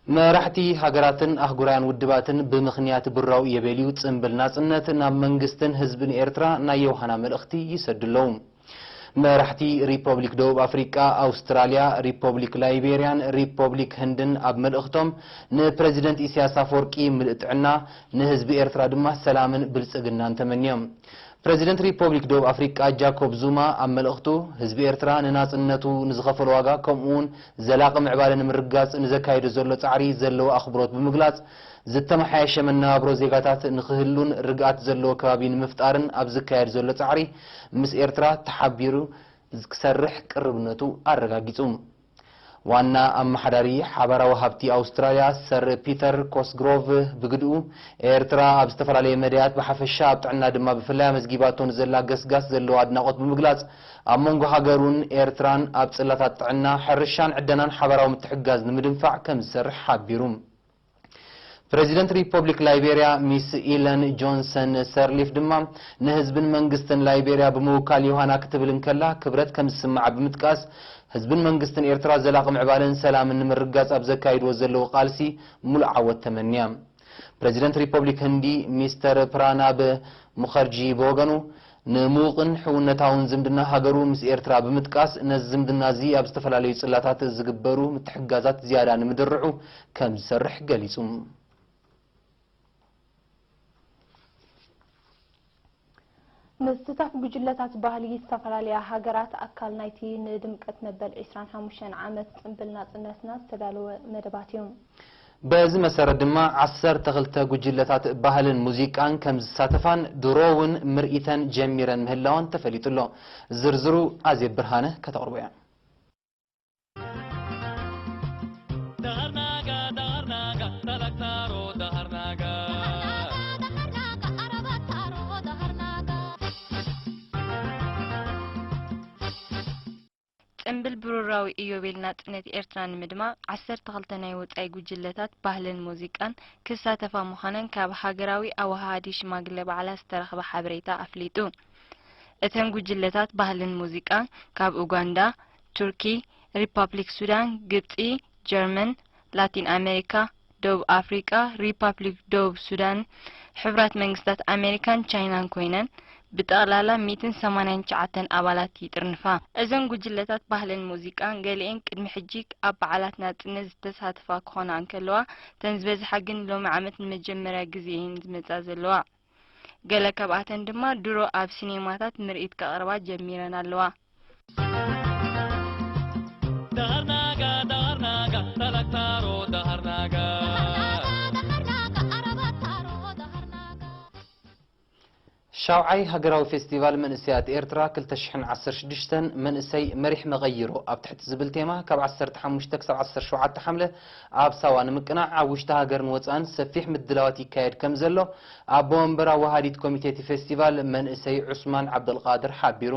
መራሕቲ ሃገራትን ኣህጉራውያን ውድባትን ብምኽንያት ብራው ኢዮቤልዩ ጽምብል ናጽነት ናብ መንግስትን ህዝብን ኤርትራ ናይ ዮሃና መልእኽቲ ይሰዱ ኣለዉ። መራሕቲ ሪፐብሊክ ደቡብ ኣፍሪቃ፣ ኣውስትራልያ፣ ሪፐብሊክ ላይቤርያን ሪፐብሊክ ህንድን ኣብ መልእኽቶም ንፕረዚደንት ኢሳያስ ኣፈወርቂ ምልእ ጥዕና፣ ንህዝቢ ኤርትራ ድማ ሰላምን ብልጽግናን ተመንዮም። ፕረዚደንት ሪፐብሊክ ደቡብ ኣፍሪቃ ጃኮብ ዙማ ኣብ መልእኽቱ፣ ህዝቢ ኤርትራ ንናጽነቱ ንዝኸፈሎ ዋጋ፣ ከምኡ'ውን ዘላቒ ምዕባለ ንምርግጋጽ ንዘካይዶ ዘሎ ጻዕሪ ዘለዎ ኣኽብሮት ብምግላጽ፣ ዝተመሓየሸ መነባብሮ ዜጋታት ንኽህሉን ርግኣት ዘለዎ ከባቢ ንምፍጣርን ኣብ ዝካየድ ዘሎ ጻዕሪ ምስ ኤርትራ ተሓቢሩ ክሰርሕ ቅርብነቱ ኣረጋጊጹ። ዋና ኣመሓዳሪ ሓባራዊ ሃብቲ ኣውስትራልያ ሰር ፒተር ኮስግሮቭ ብግድኡ፣ ኤርትራ ኣብ ዝተፈላለየ መዳያት ብሓፈሻ ኣብ ጥዕና ድማ ብፍላይ ኣመዝጊባቶ ንዘላ ገስጋስ ዘለዎ ኣድናቖት ብምግላጽ፣ ኣብ መንጎ ሃገሩን ኤርትራን ኣብ ጽላታት ጥዕና፣ ሕርሻን ዕደናን ሓባራዊ ምትሕግጋዝ ንምድንፋዕ ከም ዝሰርሕ ሓቢሩ። ፕረዚደንት ሪፐብሊክ ላይቤርያ ሚስ ኢለን ጆንሰን ሰርሊፍ ድማ ንህዝብን መንግስትን ላይቤርያ ብምውካል ዮሃና ክትብል እንከላ ክብረት ከም ዝስምዓ ብምጥቃስ፣ ህዝብን መንግስትን ኤርትራ ዘላቒ ምዕባለን ሰላምን ንምርግጋጽ ኣብ ዘካይድዎ ዘለዉ ቃልሲ ሙሉእ ዓወት ተመንያ። ፕረዚደንት ሪፐብሊክ ህንዲ ሚስተር ፕራናብ ሙኸርጂ ብወገኑ፣ ንምዉቕን ሕውነታውን ዝምድና ሃገሩ ምስ ኤርትራ ብምጥቃስ፣ ነዚ ዝምድና እዚ ኣብ ዝተፈላለዩ ጽላታት ዝግበሩ ምትሕግጋዛት ዝያዳ ንምድርዑ ከም ዝሰርሕ ገሊጹ። ምስታፍ ጉጅለታት ባህሊ ዝተፈላለያ ሃገራት ኣካል ናይቲ ንድምቀት መበል ዕስራን ሓሙሽተን ዓመት ጽምብል ናጽነትና ዝተዳለወ መደባት እዩ። በዚ መሰረት ድማ ዓሰርተ ክልተ ጉጅለታት ባህልን ሙዚቃን ከም ዝሳተፋን ድሮ እውን ምርኢተን ጀሚረን ምህላወን ተፈሊጡ ኣሎ። ዝርዝሩ ኣዜብ ብርሃነ ከተቕርቦ እያ። ጽምብል ብሩራዊ ኢዮቤል ናጽነት ኤርትራ ንምድማቕ፣ ዓሰርተ ክልተ ናይ ወጻኢ ጉጅለታት ባህልን ሙዚቃን ክሳተፋ ምዃነን ካብ ሃገራዊ ኣወሃሃዲ ሽማግለ ባዕላ ዝተረኽበ ሓበሬታ ኣፍሊጡ። እተን ጉጅለታት ባህልን ሙዚቃን ካብ ኡጋንዳ፣ ቱርኪ፣ ሪፓብሊክ ሱዳን፣ ግብጺ፣ ጀርመን፣ ላቲን ኣሜሪካ፣ ደቡብ ኣፍሪቃ፣ ሪፓብሊክ ደቡብ ሱዳን፣ ሕቡራት መንግስታት ኣሜሪካን ቻይናን ኮይነን፣ ብጠቕላላ ሚእትን ሰማንያን ትሽዓተን ኣባላት ይጥርንፋ። እዘን ጉጅለታት ባህልን ሙዚቃን፣ ገሊኤን ቅድሚ ሕጂ ኣብ በዓላት ናጽነት ዝተሳተፋ ክኾና እንከለዋ፣ እተን ዝበዝሓ ግን ሎሚ ዓመት ንመጀመርያ ግዜ እየን ዝመጻ ዘለዋ። ገለ ካብኣተን ድማ ድሮ ኣብ ሲኔማታት ምርኢት ከቕርባ ጀሚረን ኣለዋ። ሻውዓይ ሃገራዊ ፌስቲቫል መንእሰያት ኤርትራ ክልተ ሽሕን ዓሰርተ ሽዱሽተን መንእሰይ መሪሕ መቐይሮ ኣብ ትሕቲ ዝብል ቴማ ካብ ዓሰርተ ሓሙሽተ ክሳብ ዓሰርተ ሸውዓተ ሓምለ ኣብ ሳዋ ንምቅናዕ ኣብ ውሽጢ ሃገርን ወጻእን ሰፊሕ ምድላዋት ይካየድ ከም ዘሎ ኣቦ ወንበር ኣወሃዲት ኮሚቴ እቲ ፌስቲቫል መንእሰይ ዑስማን ዓብደልቃድር ሓቢሩ።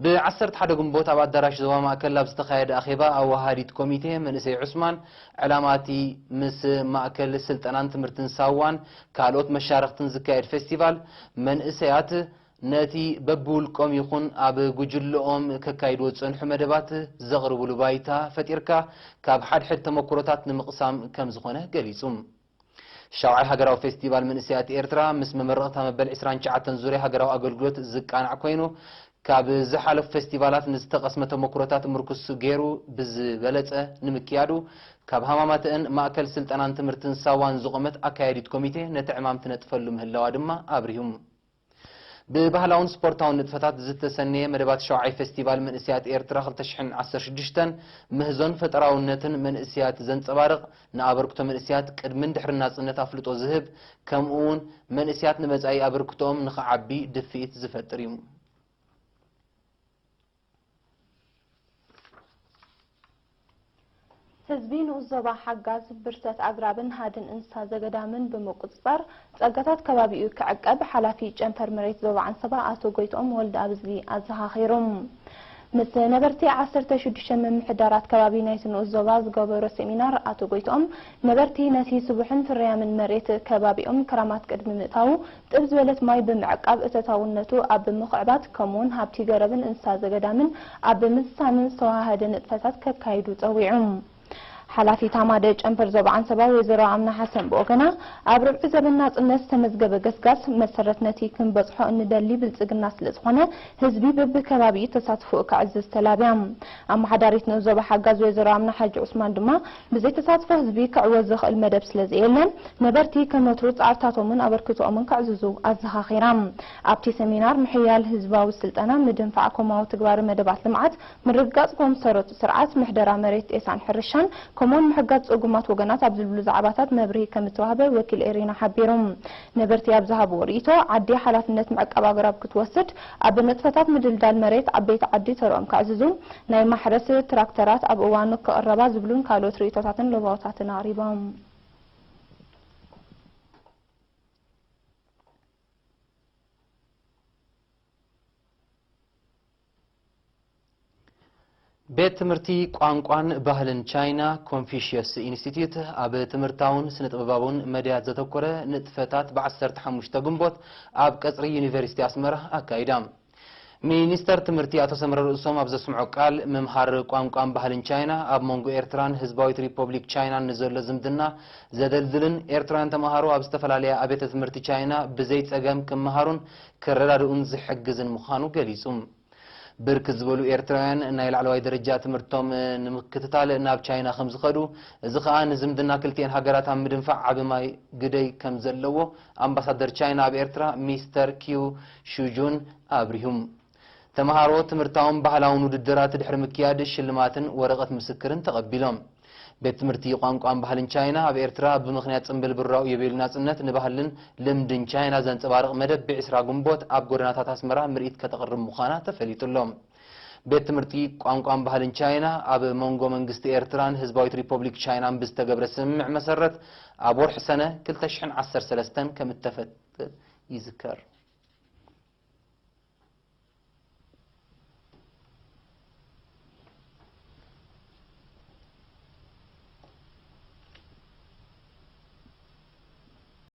ብ ዓሰርተ ሓደ ግንቦት ኣብ ኣዳራሽ ዞባ ማእከል ኣብ ዝተኻየደ ኣኼባ ኣወሃዲት ኮሚቴ መንእሰይ ዑስማን፣ ዕላማ እቲ ምስ ማእከል ስልጠናን ትምህርትን ሳዋን ካልኦት መሻርኽትን ዝካየድ ፌስቲቫል መንእሰያት ነቲ በብውልቆም ይኹን ኣብ ጉጅለኦም ከካይድዎ ዝጸንሑ መደባት ዘቕርብሉ ባይታ ፈጢርካ ካብ ሓድሕድ ተመኩሮታት ንምቕሳም ከም ዝኾነ ገሊጹ። ሻውዓይ ሃገራዊ ፌስቲቫል መንእሰያት ኤርትራ ምስ መመረቕታ መበል ዕስራን ትሽዓተን ዙርያ ሃገራዊ ኣገልግሎት ዝቃናዕ ኮይኑ፣ ካብ ዝሓለፉ ፌስቲቫላት ንዝተቐስመ ተመኩሮታት ምርኩስ ገይሩ ብዝበለጸ ንምክያዱ፣ ካብ ሃማማተአን ማእከል ስልጠናን ትምህርትን ሳዋን ዝቖመት ኣካያዲት ኮሚቴ ነቲ ዕማም ትነጥፈሉ ምህላዋ ድማ ኣብሪሁ። ብባህላውን ስፖርታውን ንጥፈታት ዝተሰነየ መደባት ሸውዓይ ፌስቲቫል መንእሰያት ኤርትራ ክልተ ሽሕን ዓሰርተ ሽዱሽተን ምህዞን ፈጠራውነትን መንእሰያት ዘንጸባርቕ፣ ንኣበርክቶ መንእሰያት ቅድምን ድሕሪ ናጽነት ኣፍልጦ ዝህብ፣ ከምኡውን መንእሰያት ንመጻኢ ኣበርክቶኦም ንኽዓቢ ድፍኢት ዝፈጥር እዩ። ህዝቢ ንኡስ ዞባ ሓጋዝ ብርሰት ኣግራብን ሃድን እንስሳ ዘገዳምን ብምቁጽጻር ጸጋታት ከባቢኡ ክዕቀብ ሓላፊ ጨንፈር መሬት ዞባ ዓንሰባ ኣቶ ጎይትኦም ወልደኣብ ህዝቢ ኣዘኻኺሩ። ምስ ነበርቲ ዓሰርተ ሽዱሽተ ምምሕዳራት ከባቢ ናይቲ ንኡስ ዞባ ዝገበሮ ሴሚናር ኣቶ ጎይትኦም ነበርቲ ነቲ ስቡሕን ፍርያምን መሬት ከባቢኦም ክራማት ቅድሚ ምእታዉ ጥብ ዝበለት ማይ ብምዕቃብ እተታውነቱ ኣብ ምኽዕባት ከምኡውን ሃብቲ ገረብን እንስሳ ዘገዳምን ኣብ ምስሳንን ዝተዋሃደ ንጥፈታት ከካይዱ ጸዊዑ። ሓላፊት ሃማደ ጨንፈር ዞባ ዓንሰባ ወይዘሮ ኣምና ሓሰን ብወገና፣ ኣብ ርብዒ ዘበን ናጽነት ዝተመዝገበ ገስጋስ መሰረት ነቲ ክንበጽሖ እንደሊ ብልጽግና ስለ ዝኾነ፣ ህዝቢ በብከባቢኡ ተሳትፎኡ ከዕዝዝ ተላብያ። ኣመሓዳሪት ንኡስ ዞባ ሓጋዝ ወይዘሮ ኣምና ሓጂ ዑስማን ድማ፣ ብዘይ ተሳትፎ ህዝቢ ክዕወት ዝኽእል መደብ ስለ ዘየለ፣ ነበርቲ ከም ወትሩ ጻዕርታቶምን ኣበርክቶኦምን ከዕዝዙ ኣዘኻኺራ። ኣብቲ ሰሚናር፣ ምሕያል ህዝባዊ ስልጠና፣ ምድንፋዕ ኮማዊ ትግባረ መደባት ልምዓት፣ ምርግጋጽ ጎም ሰረቱ ስርዓት፣ ምሕደራ መሬት ጤሳን ሕርሻን፣ ከምኡውን ምሕጋዝ ጸጉማት ወገናት ኣብ ዝብሉ ዛዕባታት መብርሂ ከም እተዋህበ ወኪል ኤሪና ሓቢሩ። ነበርቲ ኣብ ዝሃብዎ ርእይቶ፣ ዓዲ ሓላፍነት ምዕቃብ ኣግራብ ክትወስድ፣ ኣብ ንጥፈታት ምድልዳል መሬት ዓበይቲ ዓዲ ተርኦም ከዕዝዙ፣ ናይ ማሕረስ ትራክተራት ኣብ እዋኑ ክቕረባ ዝብሉን ካልኦት ርእይቶታትን ለበዋታትን ኣቕሪቦም። ቤት ትምህርቲ ቋንቋን ባህልን ቻይና ኮንፊሽየስ ኢንስቲትዩት ኣብ ትምህርታውን ስነ-ጥበባውን መዳያት ዘተኮረ ንጥፈታት ብ ዓሰርተ ሓሙሽተ ግንቦት ኣብ ቀጽሪ ዩኒቨርሲቲ ኣስመራ ኣካይዳ። ሚኒስተር ትምህርቲ ኣቶ ሰመረ ርእሶም ኣብ ዘስምዖ ቃል፣ ምምሃር ቋንቋን ባህልን ቻይና ኣብ መንጎ ኤርትራን ህዝባዊት ሪፖብሊክ ቻይናን ንዘሎ ዝምድና ዘደልድልን ኤርትራውያን ተምሃሮ ኣብ ዝተፈላለያ ኣብያተ ትምህርቲ ቻይና ብዘይ ጸገም ክመሃሩን ክረዳድኡን ዝሕግዝን ምዃኑ ገሊጹ። ብርክት ዝበሉ ኤርትራውያን ናይ ላዕለዋይ ደረጃ ትምህርቶም ንምክትታል ናብ ቻይና ከም ዝኸዱ፣ እዚ ኸኣ ንዝምድና ክልቲኤን ሃገራት ኣብ ምድንፋዕ ዓቢ ማይ ግደይ ከም ዘለዎ ኣምባሳደር ቻይና ኣብ ኤርትራ ሚስተር ኪው ሹጁን ኣብሪሁ። ተምሃሮ ትምህርታውን ባህላውን ውድድራት ድሕሪ ምክያድ ሽልማትን ወረቐት ምስክርን ተቐቢሎም። ቤት ትምህርቲ ቋንቋን ባህልን ቻይና ኣብ ኤርትራ ብምኽንያት ጽምብል ብራኡ የቤሉ ናጽነት ንባህልን ልምድን ቻይና ዘንጸባርቕ መደብ ብዒስራ ግንቦት ኣብ ጎደናታት ኣስመራ ምርኢት ከተቕርብ ምዃና ተፈሊጡ ኣሎ። ቤት ትምህርቲ ቋንቋን ባህልን ቻይና ኣብ መንጎ መንግስቲ ኤርትራን ህዝባዊት ሪፖብሊክ ቻይናን ብዝተገብረ ስምምዕ መሰረት ኣብ ወርሒ ሰነ ክልተ ሽሕን ዓሰርተ ሰለስተን ከም እተፈተ ይዝከር።